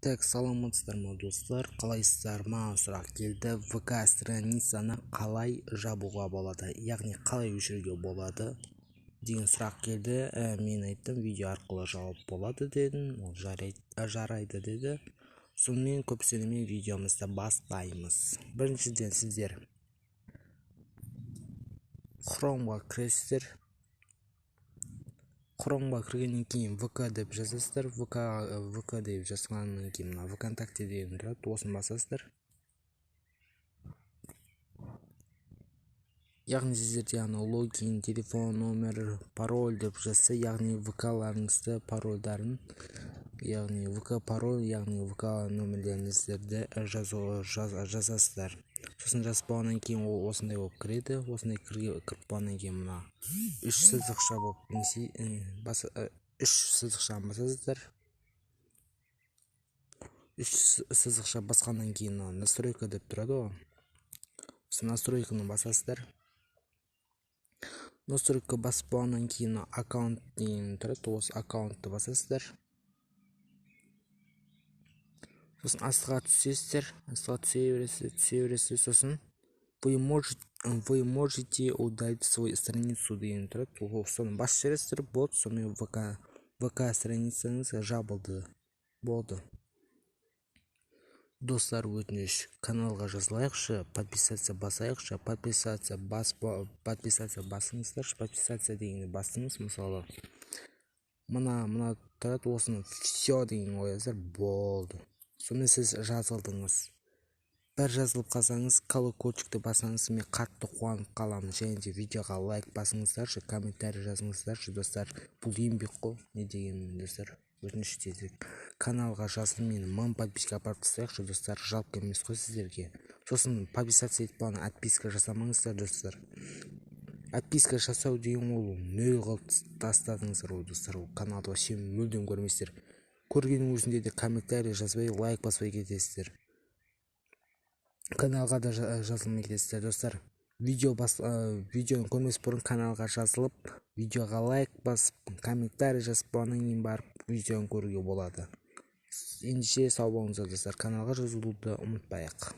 Так, саламатсыздар ма, достар, қалайсыздар? Маған сұрақ келді: ВК страницаны қалай жабуға болады, яғни қалай өшіруге болады деген сұрақ келді. Мен айттым, видео арқылы жауап болады дедім. Ол жарайды деді. Сонымен, көп сөйлемей, видеомызды бастаймыз. Біріншіден, сіздер Хромға кіресіздер. Хромға кіргеннен кейін ВК деп жазасыздар. ВК, ВК деп жазғаннан кейін мына ВКонтакте деген тұрады, осыны басасыздар. Яғни сіздерде ана логин, телефон номер, пароль деп жазса, яғни ВК-ларыңызды, парольдарын, яғни ВК пароль, яғни ВК номерлеріңіздерді жазасыздар. Сосын жазып болғаннан кейін ол осындай болып кіреді. Осындай кіріп болғаннан кейін мына үш сызықша болып, үш сызықшаны басасыздар. Үш сызықша басқаннан кейін мына настройка деп тұрады ғой, осы настройканы басасыздар. Настройка басып болғаннан кейін аккаунт деген тұрады, осы аккаунтты басасыздар. Сосын астыға түсесіздер, астыға түсе бересіздер, түсе бересіздер. Сосын «Вы можете удалить свою страницу» деген тұрады, соны басып жібересіздер. Болды, сонымен ВК страницаңыз жабылды, болды. Достар, өтініш, каналға жазылайықшы, подписаться басайықшы. Подписаться бас, подписаться басыңыздаршы. Подписаться дегенді бастыңыз, мысалы, мына тұрады, осыны все деген қоясыздар. Болды, сонымен сіз жазылдыңыз. Бір жазылып қалсаңыз, колокольчикті бассаңыз, мен қатты қуанып қаламын. Және де видеоға лайк басыңыздаршы, комментарий жазыңыздаршы. Достар, бұл еңбек қой, не дегенмен. Достар, өтініш, тезірек каналға жазылып, мені 1000 подписчик апарып тастайықшы. Достар, жалко емес қой сіздерге. Сосын подписаться етіп болғаннан отписка жасамаңыздар. Достар, отписка жасау деген ол нөл қылып тастадыңыздар ғой. Достар, ол каналды вообще мүлдем көрмейсіздер. Көргеннің өзінде де комментарий жазбай, лайк баспай кетесіздер, каналға да жазылмай кетесіздер. Достар, видеоны көрмес бұрын каналға жазылып, видеоға лайк басып, комментарий жазып болғаннан кейін барып видеоны көруге болады. Ендеше, сау болыңыздар, достар, каналға жазылуды ұмытпайық.